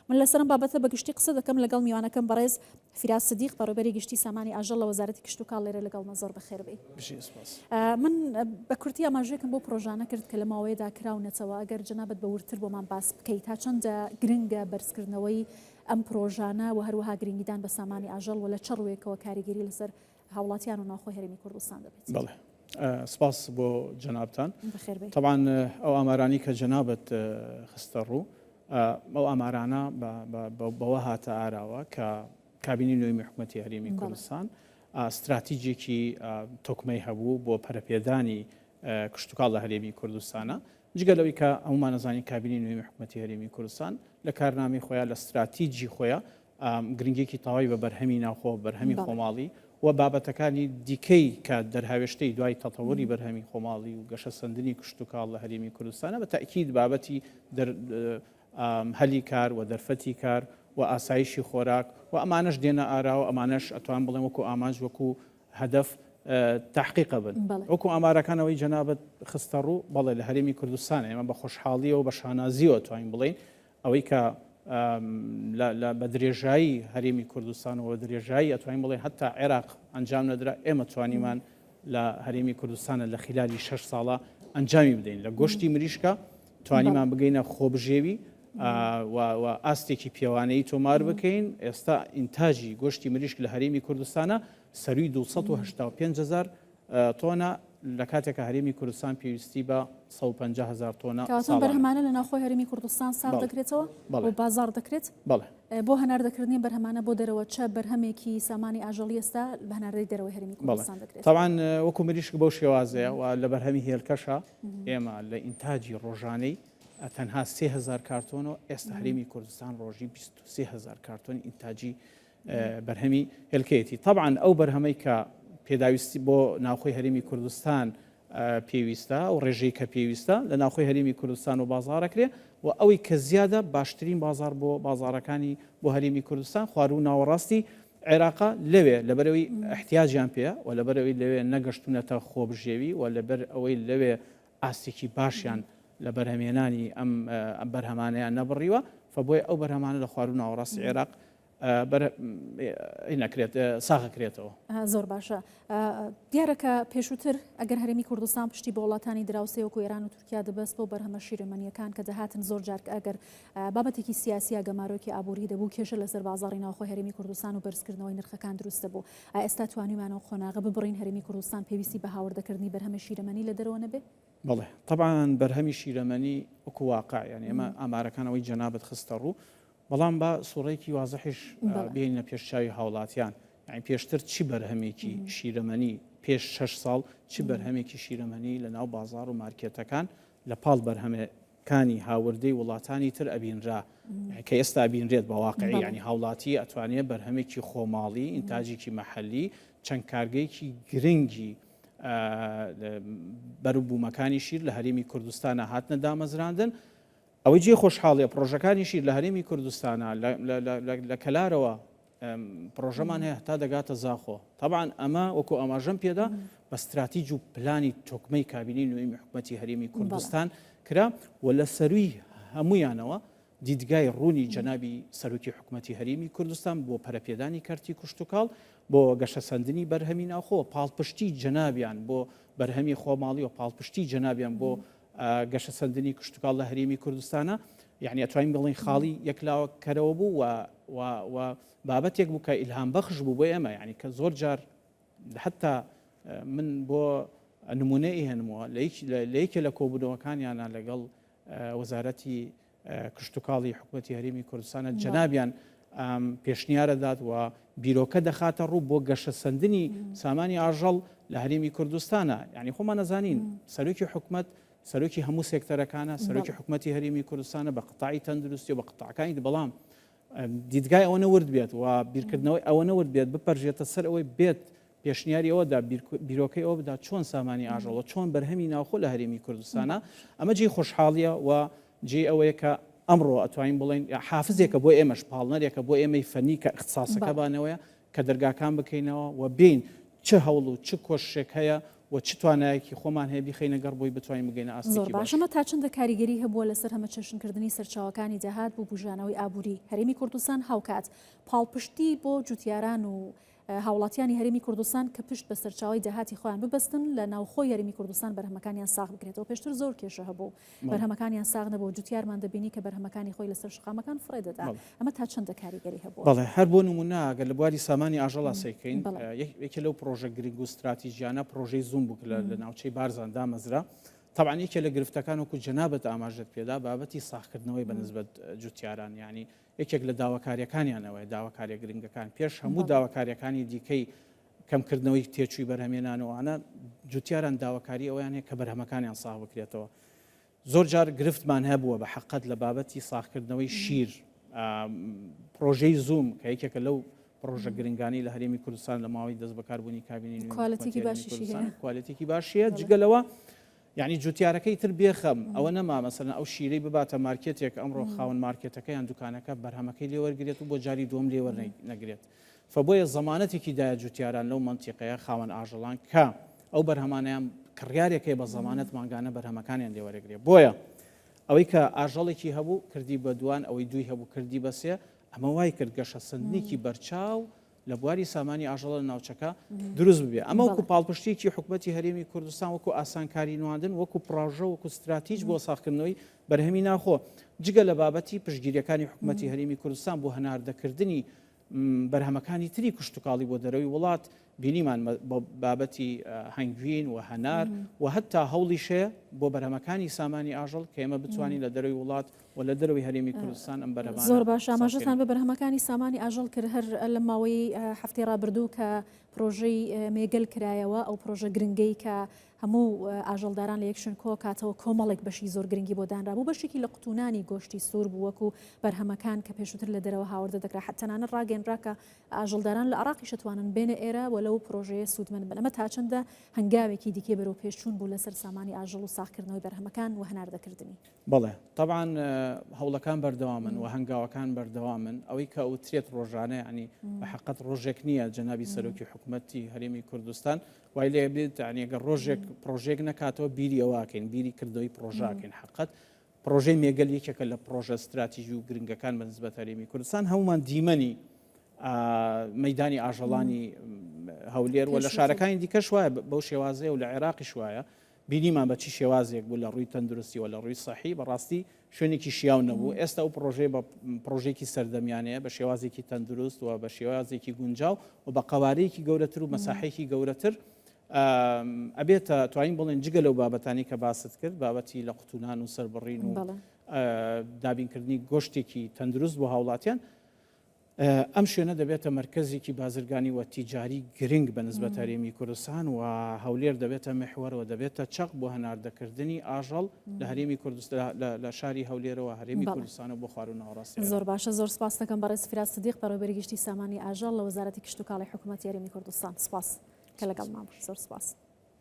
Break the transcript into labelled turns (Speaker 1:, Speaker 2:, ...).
Speaker 1: من لەسەر ئەم بابەتە بە گشتی قسە دەکەم لەگەڵ میوانەکەم بەڕێز فیراز سدیق بەڕێوبەری گشتی سامانی ئاژەڵ لە وەزارەتی کشتوکاڵ لێرە لەگەڵمە زۆر بەخێر بێی.
Speaker 2: بژی سپاس.
Speaker 1: من بە کورتی ئاماژەیەکم بۆ پرۆژانە کرد کە لە ماوەیەدا کراونەتەوە ئەگەر جەنابت بە وردتر بۆمان باس بکەیت تا چەندە گرنگە بەرزکردنەوەی ئەم پرۆژانە و هەروەها گرنگیدان بە سامانی ئاژەڵ و لە چ ڕووێکەوە کاریگەری لەسەر هاوڵاتیان و ناوخۆی هەرێمی کوردستان دەبێت؟
Speaker 2: بەڵێ سپاس بۆ جەنابتان.
Speaker 1: بەخێر بێی.
Speaker 2: تەبعەن ئەو ئامارانەی کە جەنابت خستە ڕوو ئەو ئامارانە بەوە هاتە ئاراوە کە کابینی نوێمی حکوومەتی هەرێمی کوردستان ستراتیجێکی تۆکمەی هەبوو بۆ پەرەپێدانی کشتتوکاڵ لە هەرێمی کوردستانە جگە لەوەی کە هەمومانەزانین کابینی نوێمی حکوومەتی هەرێمی کوردستان لە کارنامی خۆیان لە ستراتیجی خۆیان گرنگیەکی تەواوی بە بەرهەمی ناوخۆ، بەرهەمی خۆماڵی و بابەتەکانی دیکەی کە دەرهاوێشتەی دوای تەتەوری بەرهەمی خۆماڵی و گەشەسەندنی کشتوکاڵ لە هەرێمی کوردستانە بە تەئکید بابەتی هەلی کار و دەرفەتی کار و ئاسایشی خۆراک و ئەمانەش دێنە ئاراوە ئەمانەش ئەتوان بڵێم وەکو ئامانج وەکو هەدەف تەحقیقە بن وەکو ئامارەکان ئەوەی جەنابت خستە ڕوو بەڵێ لە هەرێمی کوردستان ئێمە بە خۆشحاڵیەوە بە شانازیەوە توانین بڵێین ئەوەی کە بە درێژایی هەرێمی کوردستان و بە درێژایی ئەتوانین بڵێین هەتا عێراق ئەنجام نەدرا ئێمە توانیمان لە هەرێمی کوردستانە لە خلالی شەش ساڵە ئەنجامی بدەین لە گۆشتی مریشکە توانیمان بگەینە خۆبژێوی و ئاستێکی پێوانەیی تۆمار بکەین ئێستا ئینتاجی گۆشتی مریشک لە هەرێمی کوردستانە سەروی 285 هزار تۆنە لە کاتێکا هەرێمی کوردستان پێویستی بە 150 هەزار تۆنە
Speaker 1: کەواتە ئەم بەرهەمانە لە ناوخۆی هەرێمی کوردستان ساغ دەکرێتەوە و بازاڕ دەکرێت؟
Speaker 2: بەڵێ.
Speaker 1: بۆ هەناردەکردنی بەرهەمانە بۆ دەرەوە چە بەرهەمێکی سامانی ئاژەڵی ئێستا بە هەناردەی دەرەوەی هەرێمی کوردستان دەکرێت؟
Speaker 2: تەبعەن وەکو مریشک بەو شێوازەیە و لە بەرهەمی هێلکەشە ئێمە لە ئینتاجی ڕۆژانەی تەنها 3000 کارتۆنەوە ئێستا هەرێمی کوردستان ڕۆژی 23000 کارتۆن ئینتاجی بەرهەمی هێلکەیەتی. تەبعەن ئەو بەرهەمەی کە پێداویستی بۆ ناوخۆی هەرێمی کوردستان پێویستە ئەو ڕێژەی کە پێویستە لە ناوخۆی هەرێمی کوردستان و بازاڕەکرێ و ئەوەی کە زیادە باشترین بازار بۆ بازارەکانی بۆ هەرێمی کوردستان خواروو ناوەڕاستی عێراقا لەوێ لەبەرەوەی احتیاجیان پێ و لەبەرەوەی لەوێ نەگەشتونەتە خۆبژێوی و لەبەر ئەوەی لەوێ ئاستێکی باشیان لە بەرهەمێنانی ئەم بەرهەمانەیان نەبڕیوە فبۆیە ئەو بەرهەمانە لە خواروو ناوەڕاستی عێراق نەکرێت ساغەکرێتەوە.
Speaker 1: زۆر باشە. دیارە کە پێشووتر ئەگەر هەرێمی کوردستان پشتی بە وڵاتانی دراوسێ وەکو ئێران و تورکیا دەبەست بۆ بەرهەمە شیرەمەنییەکان کە دەهاتن زۆر جار ئەگەر بابەتێکی سیاسی یا گەمارۆکی ئابووری دەبوو کێشە لەسەر بازاڕی ناوخۆی هەرێمی کوردستان و بەرزکردنەوەی نرخەکان دروست دەبوو. ئایا ئێستا توانیومانە ئەو قۆناغە ببڕین هەرێمی کوردستان پێویستی بە هاوردەکردنی بەرهەمە شیرەمەنی لە دەرەوە نەبێ؟
Speaker 2: بەڵێ تەبعەن بەرهەمی شیرەمەنی وەکو واقع یانی ئێمە ئامارەکان ئەوەی جەنابت خستە ڕوو بەڵام با سوڕێکی وازحیش بێنینە پێش چاوی هاوڵاتیان یانی پێشتر چی بەرهەمێکی شیرەمەنی پێش شەش ساڵ چ بەرهەمێکی شیرەمەنی لە ناو بازاڕ و مارکێتەکان لە پاڵ بەرهەمەکانی هاوردەی وڵاتانی تر ئەبینرا کە ئێستا بینرێت بە واقعی ینی هاوڵاتی ئەتوانێت بەرهەمێکی خۆماڵی ئینتاجێکی مەحەلی چەند کارگەیەکی گرنگی بەروبوومەکانی شیر لە هەرێمی کوردستانە هاتنە دامەزراندن ئەوەی جێی خۆشحاڵیە پڕۆژەکانی شیر لە هەرێمی کوردستانە لە کەلارەوە پڕۆژەمان هەیە هەتا دەگاتە زاخۆ تەبعەن ئەمە وەکو ئاماژەم پێدا بە ستراتیج و پلانی تۆکمەی کابینەی نوێمی حکومەتی هەرێمی کوردستان کرا و لە سەروی هەمویانەوە دیدگای ڕوونی جەنابی سەرۆکی حکومەتی هەرێمی کوردستان بۆ پەرەپێدانی کەرتی کوشتتوکاڵ بۆ گەشەسەندنی بەرهەمی ناوخۆ پاڵپشتی جەنابیان بۆ بەرهەمی خۆماڵی و پاڵپشتی جەنابیان بۆ گەشەسەندنی کشتوکاڵ لە هەرێمی کوردستانە یعنی ئەتوانین بڵێین خاڵی یەکلاوە کەرەوە بوو و و و بابەتێک بوو کە ئیلهام بەخش بوو بۆ ئێمە یعنی کە زۆر جار حتا من بۆ نمونە ئیهێنمەوە لە یەکێ لە کۆبوونەوەکانیانە لەگەڵ وەزارەتی کشتوکاڵی حکوومەتی هەرێمی کوردستانە جەنابیان پێشنیارەدات و بیرۆکە دەخاتە ڕوو بۆ گەشەسەندنی سامانی ئاژەڵ لە هەرێمی کوردستانە یعنی خۆمان نەزانین سەرۆکی حکومت سەرۆکی هەموو سێکتەرەکانە سەرۆکی حکوومەتی هەرێمی کوردستانە بە قەتاعی تەندروستی و بە قەتاعەکانی بەڵام دیدگای ئەوە نەورد بێت و بیرکردنەوەی ئەوە نەورد بێت بپەرژێتە سەر ئەوەی بێت پێشنیاری ئەوە دا، بیرۆکەی ئەوە بدا چۆن سامانی ئاژەڵ و چۆن بەرهەمی ناوخۆ لە هەرێمی کوردستانە، ئەمە جێی خۆشحاڵییە و جێی ئەوەیە کە ئەمڕۆ ئەتوانین بڵێین حافزێکە بۆ ئێمەش، پاڵنەرێکە بۆ ئێمەی فەنی کە ئیختساسەکەمانەوەیە کە دەرگاکان بکەینەوە و بێین چ هەوڵ و چ کۆششێک هەیە و چ توانایەکی خۆمان هەیە بیخەینە گەڕ بۆی بتوانین بگەینە
Speaker 1: زۆر
Speaker 2: ئاستێکی
Speaker 1: باش
Speaker 2: باش.
Speaker 1: ئەمە تا چەندە کاریگەری هەبووە لەسەر هەمەچەشنکردنی سەرچاوەکانی داهات بۆ بوژانەوەی ئابووری هەرێمی کوردستان هاوکات پاڵپشتی بۆ جوتیاران و هاوڵاتیانی هەرێمی کوردستان کە پشت بە سەرچاوەی داهاتی خۆیان ببەستن لە ناوخۆی هەرێمی کوردستان بەرهەمەکانیان ساغ بکرێتەوە پێشتر زۆر کێشە هەبوو بەرهەمەکانیان ساغ نەبوو جوتیارمان دەبینی کە بەرهەمەکانی خۆی لەسەر شەقامەکان فڕێ دەدا ئەمە تا چەندە کاریگەری هەبووە؟
Speaker 2: بەڵێ هەر بۆ نمونە گەر لە بواری سامانی ئاژەڵا سەیرکەین یەکێ لەو پڕۆژە گرنگ و ستراتیژیانە پڕۆژەی زووم بوو کە لە ناوچەی بارزان دامەزرا تەبعەن یەکێ لە گرفتەکان وەکو جەنابت ئاماژەت پێدا بابەتی ساغکردنەوەی بە نسبەت جوتیاران یعنی یەکێک لە داواکاریەکانیان ئەوەیە داواکاریە گرنگەکان پێش هەموو داواکاریەکانی دیکەی کەمکردنەوەی تێچووی بەرهەمێنان و ئەوانە جوتیاران داواکاری ئەویان هەیە کە بەرهەمەکانیان ساغ بکرێتەوە زۆر جار گرفتمان هەبووە بە حەقەت لە بابەتی ساغکردنەوەی شیر پرۆژەی زووم کە یەکێکە لەو پرۆژە گرنگانی لە هەرێمی کوردستان لە ماوەی دەست بەکاربوونی کابینی
Speaker 1: کوالێتیکی باشیشی هەیە
Speaker 2: کوالێتیکی باشیە جگە لەوە یعنی جوتیارەکەی تر بێخەم ئەوە نەما مەسەلەن ئەو شیرەی بباتە مارکێتێک ئەمڕۆ خاوەن مارکێتەکە یان دوکانەکە بەرهەمەکەی لێوەرگێت و بۆ جاری دووەم لێوەر نەگرێت فە بۆیە زەمانەتێکی دایە جوتیاران لەو مەنتیقەیە خاوەن ئاژەڵان کە ئەو بەرهەمانەیان کڕیارێک هەیە بە زەمانەت مانگانە بەرهەمەکانیان لێ وەرەگرێ بۆیە ئەوەی کە ئاژەڵێکی هەبوو کردی بە دوان ئەوەی دووی هەبوو کردی بە سێ ئەمە وای کرد گەشەسەندنێکی بەرچاو لە بواری سامانی ئاژەڵە لە ناوچەکە دروست ببێ ئەمە وەکو پاڵپشتیەکی حکومەتی هەرێمی کوردستان وەکو ئاسانکاری نواندن وەکو پڕۆژە وەکو ستراتیج بۆ ساغکردنەوەی بەرهەمی ناوخۆ جگە لە بابەتی پشتگیریەکانی حکومەتی هەرێمی کوردستان بۆ هەناردەکردنی بەرهەمەکانی تری کشتتوکاڵی بۆ دەرەوەی وڵات بینیمان بابەتی هەنگوین و هەنار و هەتا هەوڵیش هەیە بۆ بەرهەمەکانی سامانی ئاژەڵ کە ئێمە بتوانین لە دەرەوەی وڵات و لە دەرەوەی هەرێمی کوردستان ئەم بەرهەمانە
Speaker 1: زۆر باش ئاماژەتان بە بەرهەمەکانی سامانی ئاژەڵ کرد هەر لە ماوەی هەفتەی ڕابردوو کە پرۆژەی مێگەل کرایەوە ئەو پرۆژە گرنگەی کە هەموو ئاژەڵداران لە یەک شوێن کۆکاتەوە کۆمەڵێک بەشی زۆر گرنگی بۆ دانرابوو بەشێکی لە قوتونانی گۆشتی سوور بوو وەکو بەرهەمەکان کە پێشووتر لە دەرەوە هاوردە دەکرا حەت تەنانەت ڕاگەیەنرا کە ئاژەڵداران لە عێراقیش ئەتوانن بێنە ئێرە و لەو پرۆژەیە سوودمەند بن ئەمە تا چەندە هەنگاوێکی دیکەی بەرەو پێشچوون بوو لەسەر سامانی ئاژەڵ و ساغکردنەوەی بەرهەمەکان و هەناردەکردنی؟
Speaker 2: بەڵێ تەبعەن هەوڵەکان بەردەوامن و هەنگاوەکان بەردەوامن ئەوەی کە ئەوترێت ڕۆژانە یعنی بە حەقەت ڕۆژێک نییە جەنابی سەرۆکی حکوومەتی هەرێمی کوردستان وای لێ بێت یعنی گەر ڕۆژێک پرۆژێک نەکاتەوە بیری ئەوەکەین بیری کردەوەی پرۆژاکەین حەقەت پرۆژەی مێگەل یەکێکە لە پرۆژە ستراتیژی و گرنگەکان بە نسبەت هەرێمی کوردستان هەمومان دیمەنی مەدانی ئاژەڵانی هەولێر و لە شارەکانی دیکەش وایە بەو شێوازەیە و لە عێراقیش وایە بینیمان بە چی شێوازێک بوو لە ڕووی تەندروستی و لە ڕووی سەحی بەڕاستی شوێنێکی شیاو نەبوو ئێستا ئەو پڕۆژەیە بە پڕۆژەیەکی سەردەمیانەیە بە شێوازێکی تەندروست و بە شێوازێکی گونجاو و بە قەوارەیەکی گەورەتر و مەساحەیەکی گەورەتر ئەبێتە توانین بڵێن جگە لەو بابەتانی کە باست کرد بابەتی لە قوتونان و سەربڕین و دابینکردنی گۆشتێکی تەندروست بۆ هاوڵاتیان ئەم شوێنە دەبێتە مەرکەزێکی بازرگانی و تیجاری گرنگ بە نسبەت هەرێمی کوردستان و هەولێر دەبێتە میحوەر و دەبێتە چەق بۆ هەناردەکردنی ئاژەڵ لە هەرێمی کوردستان لە شاری هەولێرەوە هەرێمی کوردستان و بۆ خواروو ناوەڕاستی عێراق.
Speaker 1: زۆر باشە زۆر سپاست دەکەم بەڕێز فیراز سدیق بەڕێوەبەری گشتی سامانی ئاژەڵ لە وەزارەتی کشتوکاڵی حکوومەتی هەرێمی کوردستان سپاس کە لەگەڵمان بووی زۆر سپاس.